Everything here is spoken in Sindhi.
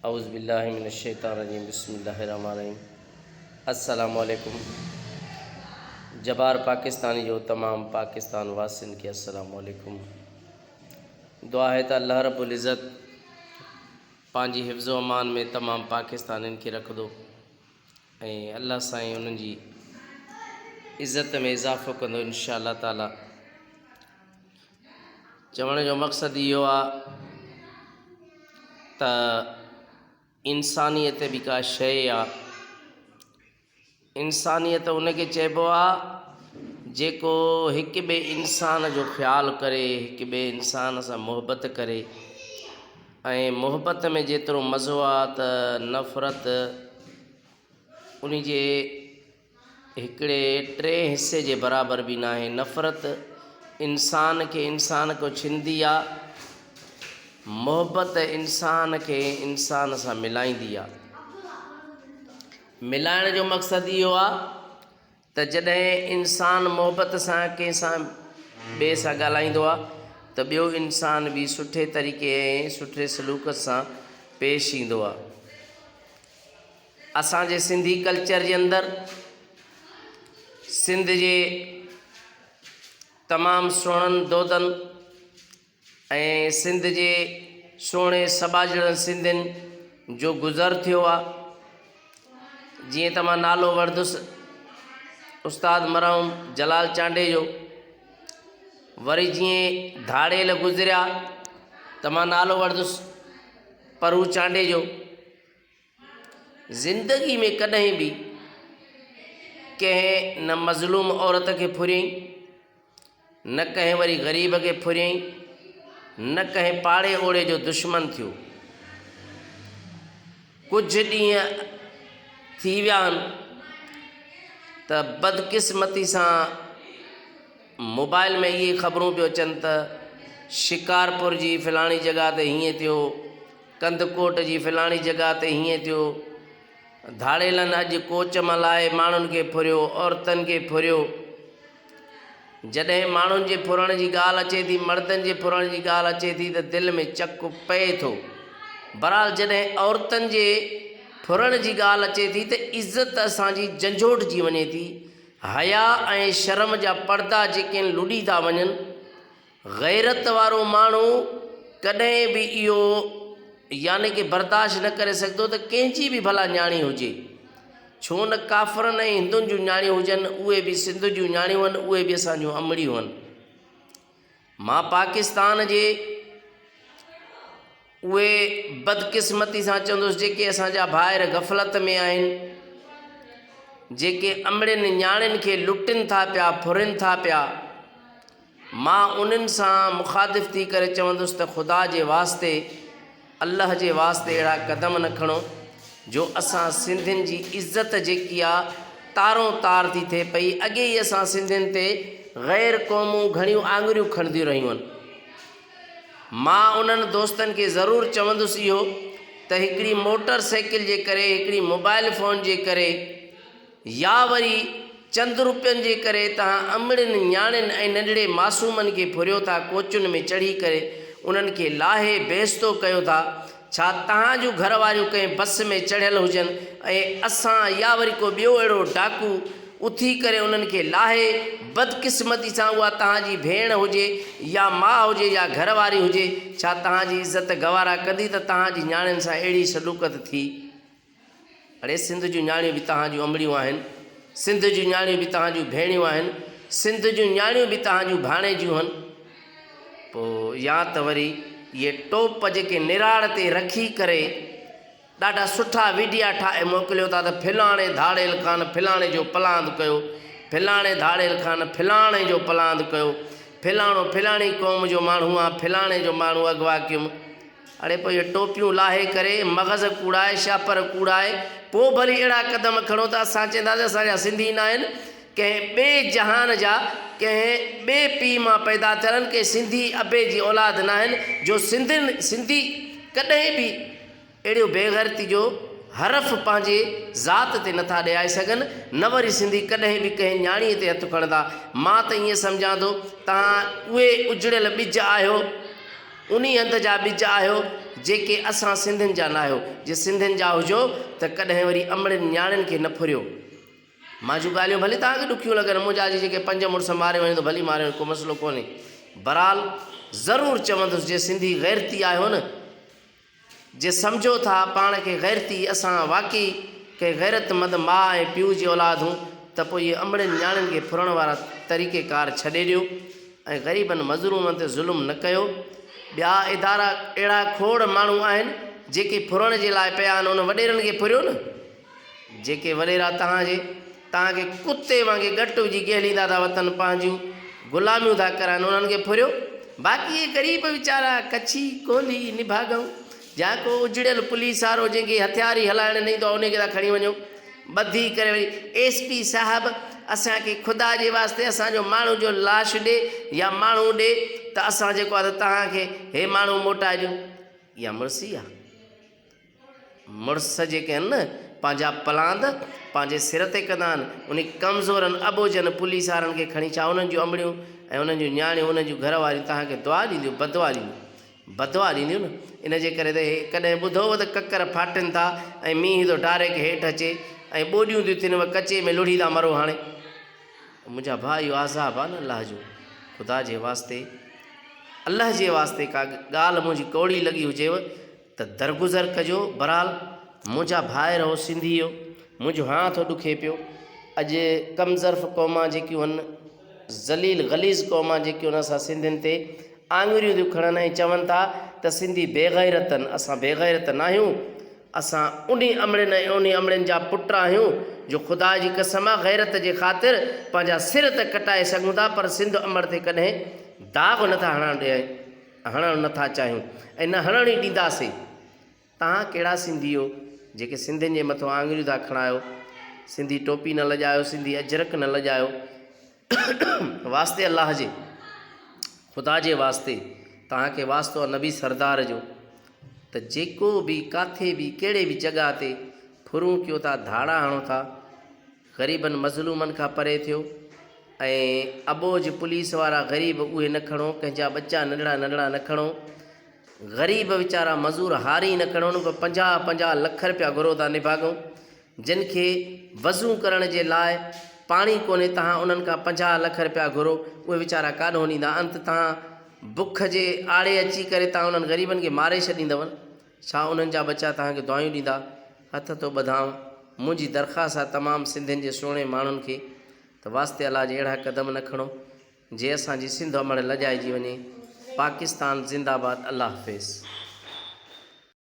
اعوذ بالله من الشيطان الرجيم بسم الله الرحمن الرحيم السلام عليڪم جبار پاڪستاني جو تمام پاڪستان واسين کي السلام عليڪم دعا آهي ته الله رب العزت پنهنجي حفظ و امان ۾ تمام پاڪستانين کي رکندو ۽ الله سائين انهن جي عزت ۾ اضافو ڪندو انشاء الله تعالي چوڻ جو مقصد اهو آ ته انسانيت به ڪا شيء آ. انسانيت ان کي چئبو آ جيڪو هڪ ٻئي انسان جو خيال ڪري، هڪ ٻئي انسان سان محبت ڪري ۽ محبت ۾ جيترو مزو آ ته نفرت ان جي هڪڙي ٽئين حصي جي برابر به ناهي. نفرت انسان کي انسان کان ڇنندي آ، محبت انسان کي انسان سان ملائيندي آ. ملائڻ جو مقصد اهو آ ته جڏهن انسان محبت سان ڪنهن سان ٻئي سان ڳالهائيندو آ ته ٻيو انسان به سٺي طريقي ۽ سٺي سلوڪ سان پيش ايندو آ. اسان جي سنڌي ڪلچر جي اندر سنڌ جي تمام سهڻن دودن ۽ سنڌ جي سهڻي سٻاجهڙن سنڌين جو گذر ٿيو آ جيئن ته مان نالو وٺندس استاد مرحوم جلال چانڊيي جو وري جيئن ڌاڙيل گذريا ته مان نالو وٺندس پرو چانڊيي جو زندگي ۾ ڪڏهن به ڪنهن نه مظلوم عورت کي ڦريائين، نه ڪنهن وري غريب کي ڦريائين، نه ڪنهن پاڙي اوڙي جو دشمن ٿيو. ڪجهه ڏينهن ٿي ويا آهن ته بدقسمتي سان موبائل ۾ اهي خبرون پيون اچن ته شڪارپور جي فلاڻي جڳهه تي هيئن ٿيو، ڪنڌڪوٽ جي فلاڻي جڳهه تي هيئن ٿيو، ڌاڙيلن اڄ ڪوچ مان لاهي ماڻهن کي ڦريو، عورتن کي ڦريو. جڏهن ماڻهن جي ڦرڻ جي ڳالهه اچي ٿي، مردن جي ڦرڻ جي ڳالهه اچي ٿي ته دل ۾ چڪ پئي ٿو. بهرحال جڏهن عورتن جي ڦرڻ جي ڳالهه اچي ٿي ته عزت اسان جي جنجهوٽجي وڃي ٿي، حياء ۽ شرم جا پڙدا جيڪي آهن لڏي ٿا وڃن. غيرت وارو ماڻهو ڪڏهن به اهو يعني ڪه برداشت نه ڪري سگهندو ته ڪنهن جي به ڀلا نياڻي هجي. ڇو نه ڪافرن ۽ هندن جون نياڻيون هجن اهي به سنڌ جون نياڻيون هن اهي به اسان جون امڙيون هن. مان پاڪستان جي اهي بدقسمتي سان چوندس جيڪي اسان جا ڀائر غفلت ۾ آهن، جيڪي امڙين نياڻين کي لٽين ٿا پيا، ڦرين ٿا پيا، مان انهن سان مخاطب ٿي ڪري چوندس ته خدا جي واسطي، الله جي واسطي اهڙا قدم نه کڻو جو اسان سنڌين جي عزت جيڪي آ تارون تار ٿي ٿئي پئي، اڳي ئي اسان سنڌين تي غير قومون گهڻيون آڱريون کڻنديون رهيون آهن. مان انهن دوستن کي ضرور چوندس اهو ته هڪڙي موٽر سائيڪل جي ڪري، هڪڙي موبائل فون جي ڪري يا وري چند روپين جي ڪري توهان امڙين، نياڻين ۽ ننڍڙي معصومن کي ڦريو ٿا، ڪوچن ۾ چڙهي ڪري انهن کي لاهي بيستو ڪيو ٿا، ڇا توهان جون گهر واريون ڪنهن بس ۾ چڙهيل هجن ۽ اسان يا وري ڪو ٻيو اهڙو ڊاڪو اٿي ڪري انهن کي لاهي، بدقسمتي سان اها توهان جي ڀيڻ هجي يا ماء هجي يا گهر واري هجي، ڇا توهان جي عزت گوارا ڪندي ته توهان جي نياڻين سان اهڙي سلوڪت ٿي؟ اڙي سنڌ جون نياڻيون به توهان جون امڙيون آهن، سنڌ جون نياڻيون به توهان جون ڀيڻيون آهن، سنڌ جون نياڻيون به توهان جون ڀاڻيجيون هن. پوء يا ته وري اهي ٽوپ جيڪي نراڙ تي رکي ڪري ڏاڍا سٺا ويڊيا ٺاهي موڪليو ٿا ته فلاڻي ڌاڙيل خان فلاڻي جو پلاند ڪيو، فلاڻي ڌاڙيل خان فلاڻي جو پلاند ڪيو، فلاڻو فلاڻي قوم جو ماڻهو آ، فلاڻي جو ماڻهو اغوا ڪيم. اڙي پوء اهي ٽوپيون لاهي ڪري، مغز ڪوڙائي، شاپر ڪوڙائي، پوء ڀلي اهڙا قدم کڻو ته اسان چئنداسين اسان جا سنڌي ناهن، ڪنهن ٻئي جهان جا، ڪنهن ٻئي پيء مان پيدا ٿيل آهن، ڪنهن سنڌي ابي جي اولاد ناهن، جو سنڌين، سنڌي ڪڏهن به اهڙيو بيغيرتي جو حرف پنهنجي ذات تي نٿا ڏيائي سگهن، نه وري سنڌي ڪڏهن به ڪنهن نياڻيء تي هٿ کڻندا. مان ته ائين سمجهان ٿو، توهان اهي اجڙيل ٻج آهيو، انهي هنڌ جا ٻج آهيو، جيڪي اسان سنڌين جا ناهيو. جي سنڌين جا هجو ته ڪڏهن وري امڙين نياڻين کي نه ڦريو. مان جون ڳالهيون ڀلي توهان کي ڏکيون لڳن، منهنجا جي جيڪي پنج مڙس ماري وڃن ته ڀلي ماري وڃن ڪو مسئلو ڪونهي. بھرحال ضرور چوندس جي سنڌي غيرتي آهيو نه، جي سمجهو ٿا پاڻ کي غيرتي اسان واقعي ڪنهن غيرتمند ماء ۽ پيء جي اولاد هون ته پوء اهي امڙين نياڻين کي ڦرڻ وارا طريقي ڪار ڇڏي ڏيو ۽ غريبن مظلومن تي ظلم نه ڪيو. ٻيا ادارا اهڙا کوڙ ماڻهو آهن جيڪي ڦرڻ جي لاء پيا آهن ان وڏيرن کي ڦريو نه. جيڪي وڏيرا توهان جي توهان کي ڪتي وانگي ڳٽ وجهي ڳهليندا ٿا وتن پنهنجيون غلاميون ٿا ڪرائن انهن کي ڦريو باقي اهي غريب ويچارا ڪڇي ڪولهي نڀاڳئون يا ڪو اجڙيل پوليس وارو جنهن کي هٿيار ئي هلائڻ نه ايندو آهي انهي کي ٿا کڻي وڃو ٻڌي ڪري وري ايس پي صاحب اسان کي خدا جي واسطي اسان جو ماڻهو جو لاش ڏي يا ماڻهو ڏي ته اسان جيڪو آهي ته توهان کي هي ماڻهو موٽائي ڏيون اها مڙسي آهي. مڙس جيڪي آهن نه پنهنجا پلاند پنهنجي سر تي ڪندا آهن انهي ڪمزورن اٻوجهن پوليس وارن کي کڻي ڇا انهن جون امڙيون ۽ انهن جون نياڻيون انهن جون گهر واريون توهان کي دعا ڏينديون بددعا ڏينديون بددعا ڏينديون نه ان جي ڪري ته هي ڪڏهن ٻڌو هو ته ڪڪر ڦاٽن ٿا ۽ مينهن ٿو ڊائريڪٽ هيٺ اچي ۽ ٻوڏيون ٿيون ٿين اهي ڪچي ۾ لڙهي ٿا مرو هاڻي منهنجا ڀاء اهو عذاب آهي نه الله جو خدا جي واسطي الله جي واسطي ڪا ڳالهه منهنجي ڪوڙي لڳي هجيو ته درگذر ڪجو بھرحال منهنجا ڀائر هو سنڌي هو منهنجو هانء ٿو ڏکي پيو اڄ ڪم ظرف قومان جيڪيون هن ذليل غليظ قومان جيڪيون هن اسان سنڌين تي آڱريون ٿيون کڻن ۽ چون ٿا ته سنڌي بيغيرت آهن اسان بيغيرت ناهيون اسان انهي امڙين ۽ انهي امڙين جا پٽ آهيون جو خدا جي قسم آ غيرت جي خاطر پنهنجا سر ته ڪٽائي سگهون ٿا پر سنڌ امڙ تي ڪڏهن داغ نٿا هڻڻ ڏيون هڻڻ نه ٿا چاهيون ۽ نه هڻڻ ئي ڏينداسين. توهان ڪهڙا سنڌي هو جيڪي سنڌين جي مٿو آڱريون ٿا کڻايو. سنڌي ٽوپي نه لڄايو، سنڌي اجرڪ نه لڄايو. واسطي الله جي، خدا جي واسطي، توهان کي واسطو آ نبي سردار جو ته جيڪو به ڪاٿي به ڪهڙي به جڳهه تي ڦرون ڪيو ٿا، ڌاڙا هڻو ٿا، غريبن مظلومن کان پري ٿيو ۽ اٻوجھ پوليس وارا غريب اهي نه کڻو ڪنهن جا ٻچا ننڍڙا ننڍڙا نه کڻو غريب ويچارا مزور هاري نه کڻو انهن کان پنجاهه پنجاهه لک رپيا گهرو ٿا نڀاڳئون جن کي وضو ڪرڻ جي لاء پاڻي ڪونهي تهان انهن کان پنجاهه لک رپيا گهرو اهي ويچارا ڪاڏهون ڏيندا انت تهان بک جي آڙي اچي ڪري تهان انهن غريبن کي ماري ڇڏيندؤ ڇا انهن جا ٻچا توهان کي دعايون ڏيندا؟ هٿ ٿو ٻڌانء. منهنجي درخواست آهي تمام سنڌين جي سهڻي ماڻهن کي ته واسطي الله جي اهڙا قدم نه کڻو جي اسان جي سنڌ امڙ لڄائجي وڃي. پاڪستان زنده باد الله حافظ.